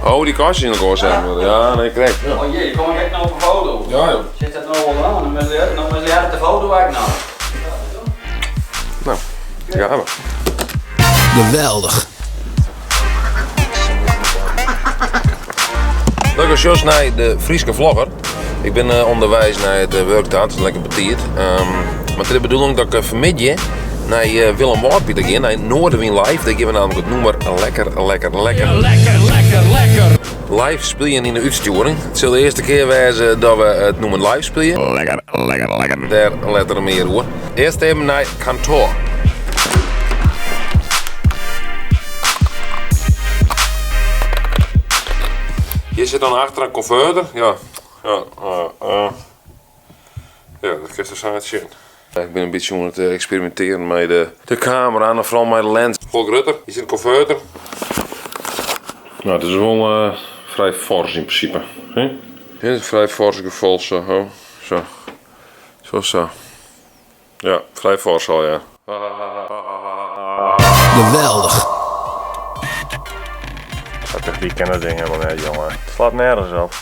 Oh, dy kastjes yn elkoar setten wurde. Ja, nee, krekt. Oh jee, kom ik ek no op 'e foto? Ja, joh. Sit dat no wol oan? Dan mislearret de foto ek noch. Nou, daar gaan we. Geweldich. Leuk as nei de Fryske vlogger. Ik bin eh, ûnderweis nei it eh, wurk ta, it is lekker betiid. Um, mar it is de bedoeling dat ik eh, fanmiddei nei Willem Wâldpyk gean, nei Noardewyn Live. Dêr gean we namelijk it nûmer Lekker, Lekker, Lekker. Lekker, lekker, lekker. Live spyljen yn de útstjoering. It sil de earste kear wêze dat we it nûmer live spylje. Lekker, lekker, lekker. Dêr letter mear oer. Earst even nei kantoar. Hjir sit dan achter in konverter. Ja, ja, uh, uh. ja dat kinst der sa net sjen. Ik bin in bytsje oan it eksperimintearjen mei de, de kamera en foaral mei de lens. Folle grutter. Hjir sit in konverter. No, it is wol uh, frij fors yn prinsipe. Hè? Dit is in frij fors gefal sa. Oh, sa. Sa, sa. Ja, frij fors al, ja. Geweldich. Die ken dat ding helemaal net, jongen. Het slaat nergens op.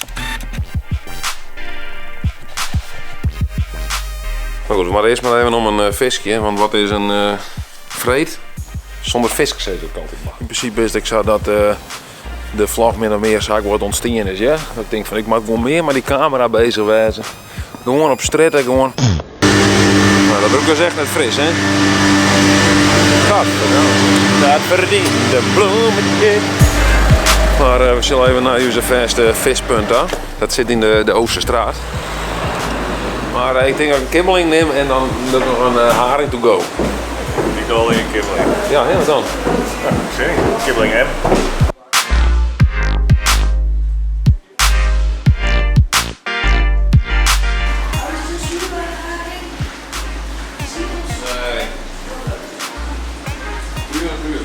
Maar goed, maar eerst maar even om in fiskje. Want wat is in uh, freed sûnder fisk, sei ik altyd mar. Yn prinsipe is it ek sa dat uh, de vlog min of mear sa wat ûntstien is. Ja? Dat ik tink fan ik moat gewoan mear mei dy kamera beuzich wêze. Gewoan op strjitte, gewoan. Nou, dat rûkt dus echt net fris, hè? Dat verdiende bloemetje. Mar uh, we sille even nei ús fêste fiskpunt ta. Dat sit yn de, de Oosterstraat. Mar uh, ik tink dat ik in kibbeling nim en dan noch in uh, haring to go. Ik wil in kibbeling. Ja, heel dan. Ja, zin in. Kibbeling M. Nee. Puur, puur.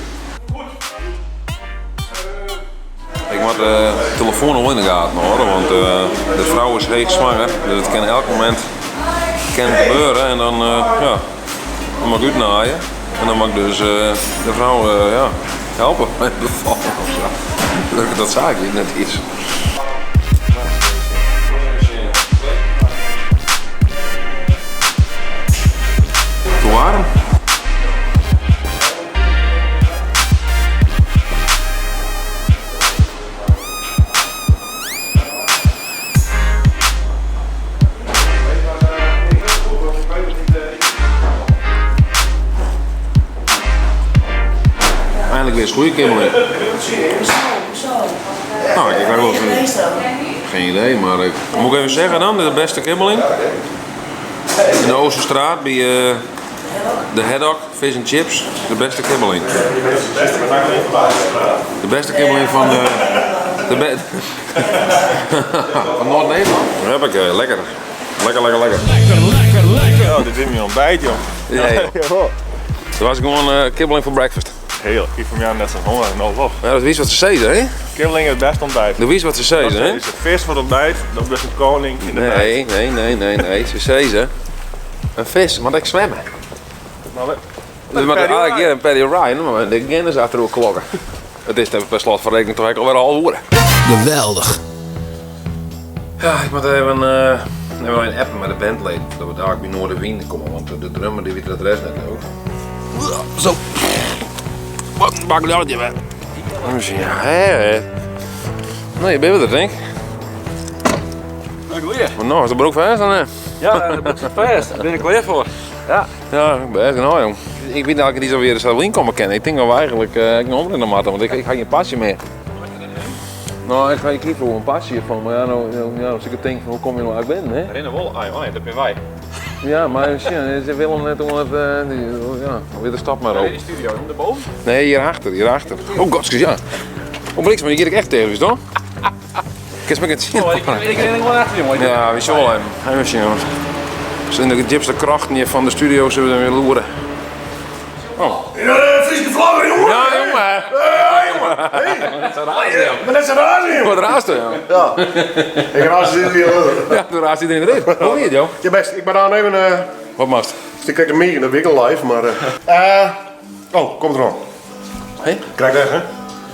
Ik moat de telefoan al yn de gaten hâlde, want de frou is heechswanger. Dus it kin elk momint kin gebeure en dan, ja, dan moat ik útnaaie. En dan moat ik dus de frou ja, helpe mei it befallen of sa. Wurket dat sa? Ik wit net iens. Te waarm? Eindelijk weer eens goede kibbeling. Nou, ik krijg wel Geen idee, maar ik moet ik even zeggen dan, de beste kibbeling. In de Oosterstraat bij uh, de Haddock Fish and Chips, de beste kibbeling. De beste kibbeling van de, de be van Noord-Nederland. Hoppakee, lekker. Lekker, lekker, lekker. Lekker, lekker, lekker. Ja, dit is mijn ontbijt, joh. Ja, joh. Dat was gewoon kibbeling voor breakfast. Heerlijk. Ik van jou net zo'n honger en al Ja, dat wist wat ze zeiden, hè? Kibbeling is het beste ontbijt. Dat wist wat ze zeiden, hè? Is het vis voor het ontbijt, dan ben je een koning in de Nee, nee, nee, nee, nee. Ze zeiden een vis, want ik zwemmen. Maar Dus maar elke keer een Paddy Ryan, maar de Guinness achter de klokken. Het is per slot van rekening toch alweer half uur. Geweldig. Ja, ik moet even, even een appen met de bandleden. Dat we daar bij Noardewyn komme, want de drummer die weet het adres net ook. Zo. Wat een bakkeljauwtje, hè. Ja, hè. Nou, je bent er, denk ik. Nou, goeie. Maar nou, is de broek vast dan, hè? Ja, de broek zit vast. Daar ben ik klaar voor. Ja. Ja, ik ben echt nou, jong. Ik weet eigenlijk niet zo weer eens in komen kennen. Ik denk dat we eigenlijk ik nog omrennen moeten, want ik, ik ga geen pasje meer. Nou, ik ga je kiezen voor een pasje hiervan, maar ja, nou, nou, ja, als ik het denk van hoe kom je nou eigenlijk binnen, hè? Rennen wel. Ah, oh nee, dat ben wij. Ja, maar shit, Willem net om het, die, ja, weer de stap maar op. In de studio, om de boven? Nee, hierachter, hierachter. Oh god, ja. Oh, bliksem, maar je ik echt tegen, toch? Ik kan het zien. Oh, ik, ik ren gewoon achter, jongen. Ja, we zullen hem. Hij was jongen. Dus in de diepste krachten hier van de studio zullen we weer loeren. Oh. Ja, Fryske vlogger, jongen! Ja, jongen! Ja, jongen! Hey. Maar net zo raar, jongen! Wat raast er, jongen? Ja. Ik raas iedereen Ja, toen raast iedereen erin. Hoe is het, joh? Ja, best. Ik ben aan even... Wat mast? Ik krijg een meer in de winkel live, maar... Oh, komt eraan. Krekt echt, hè?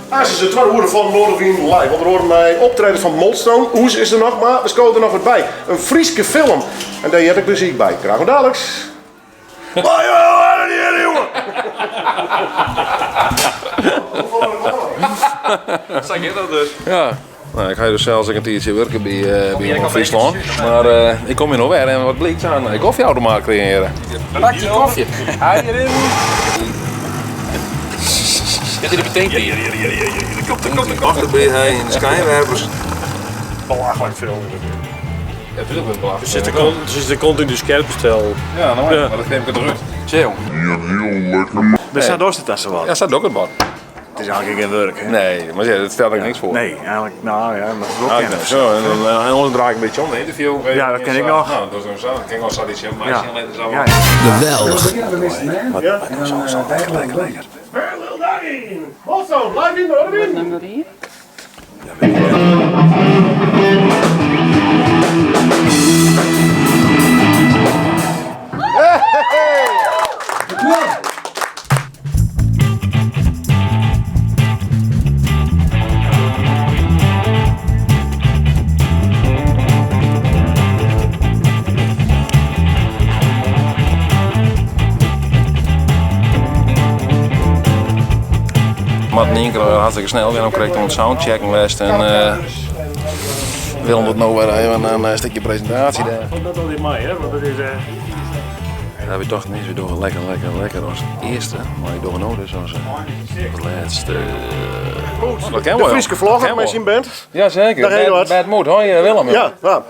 Aanst is it twadde oere fan Noardewyn Live. Under oaren mei optredens fan Moldstone, Oes is der noch, mar we skowe der noch wat by. In Fryske film. En dêr heart ek muzyk by. Graach oant daliks. Sa giet dat dus. Ja. Nou, ik ha dus sels ek in tiidsje wurke by, uh, by Omrop Fryslân. Mar uh, ik kom hjir no wer en wat blykt, in kofjeautomaat kreëarre. Bakje kofje. Hij erin. Dit is de betinking. Achter by hy in de skynwerpers. Belachlik film. Ja, tuurlijk ben ik belachelijk. Ze zitten continu scherp te stellen. Ja, nou, ja. Maar dat geef ik het eruit. Chill. Maar staat het dat zo wat? Ja, staat ook het wat. Het is eigenlijk geen werk, hè? Nee, maar ja, dat stelt ik niks voor. Nee, eigenlijk, nou ja, maar dat is wel Ah, kennen. Zo, en dan en anders draai ik een beetje om de interview. Ja, dat ken ik nog. Nou, dat is zo. Dat ken ik al zo, die maar Ja. ja. Ja, Geweldig. Ja? Zo, lekker, lekker, lekker. Moldstone, live in Noardewyn. Martin Nienke hartstikke snel weer kreeg om het soundchecken west en Willem doet nou weer even een stukje presentatie daar. Dat al die mij, hè? Want dat is. Ja, we dachten niet, we doen lekker, lekker, lekker als eerste, maar ik doe het nou dus als laatste. Dat ken De wel. Fryske vlogger met zijn band. Ja, zeker. Daar Bad, wat. Bad Mood. Hoi Willem. Ja, nou.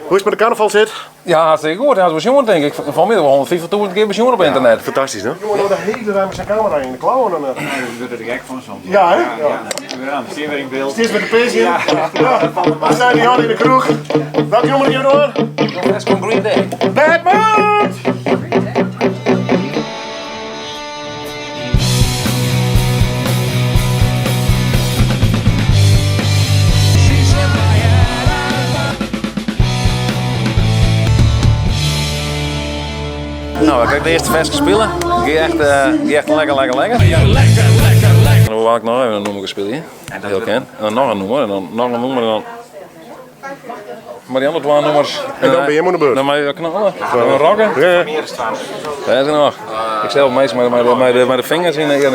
Hoe is het met de carnaval zit? Ja, hartstikke goed. Als we jongen denk ik. Van middag 150.000 keer pensioen op internet. Fantastisch, hè? Jongen, nou de hele ruimte zijn camera in de klauwen. En, Ik word er gek van soms. Ja, hè? Ja. Ja, zie je weer in beeld. Steeds met de pis in. Ja. We zijn die Jan in de kroeg. Welke jongen hier door? Let's go Green Day. Bad Mood! Nou, ik heb de eerste vers spelen. Ging echt, ging echt lekker, lekker, lekker. Lekker, lekker, lekker. En dan wou ik nog even een nummer spelen. Heel ken. En dan nog een nummer en dan nog een nummer en dan. Maar die andere twee nummers. En dan ben je aan de beurt. Dan mag je knallen. Dan rocken. Ja. Daar is er nog. Ik zelf meestal met de vingers in de.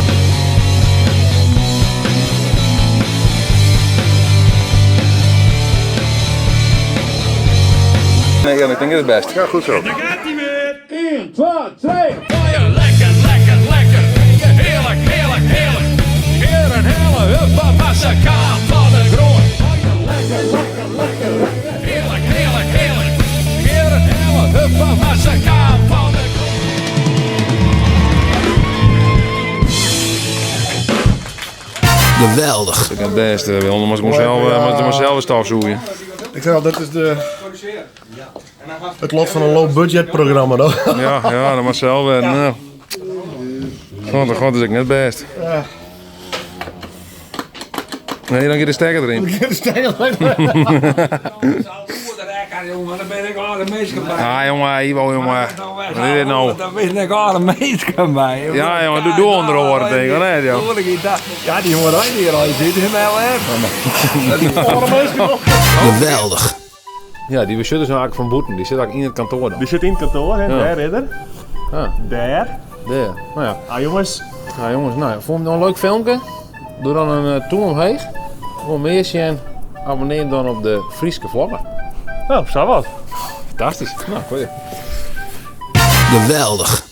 Nee, ik denk het is best. Ja, goed zo. Daar gaat hij weer. 1, 2, 3. Lekker, lekker, lekker. Heerlijk, heerlijk, heerlijk. Heren, helle, huppa, massaka van de grond. Lekker, lekker, lekker. Heerlijk, heerlijk, heerlijk. Heren, helle, huppa, massaka van de grond. Geweldig. Ik het best, Willem. Dan moet ik zelf, moet zelf een stofzoeken. Ik zeg al, dat is de... Het lot van een low-budget programma, dan. Ja, ja, dat moet zelf. En, nou. God, de god is ik net best. Nee, dan gaat de stekker erin. De stekker Jongen, dan ben ik al een meisje bij. Ah, jongen, Ivo, jongen. Wat is dit nou? Dan ben ik al een meisje bij. Ja, jongen, doe door onder de oren, denk ik. Nee, joh. Ja, die jongen die hier al zit, is wel erg. Geweldig. Ja, die beschutters eigenlijk van Boeten. Die zit eigenlijk in het kantoor dan. Die zit in het kantoor, hè? Ja. Daar, ridder. Ah. Daar. Daar. Nou ja. Ah, jongens. Nou jongens, nou, vond je het nou een leuk filmpje? Doe dan een uh, toon omheen. Voor meer zien, abonneer dan op de Fryske Vlogger. Nou, zo wat. Fantastisch. Nou, goeie. Geweldig.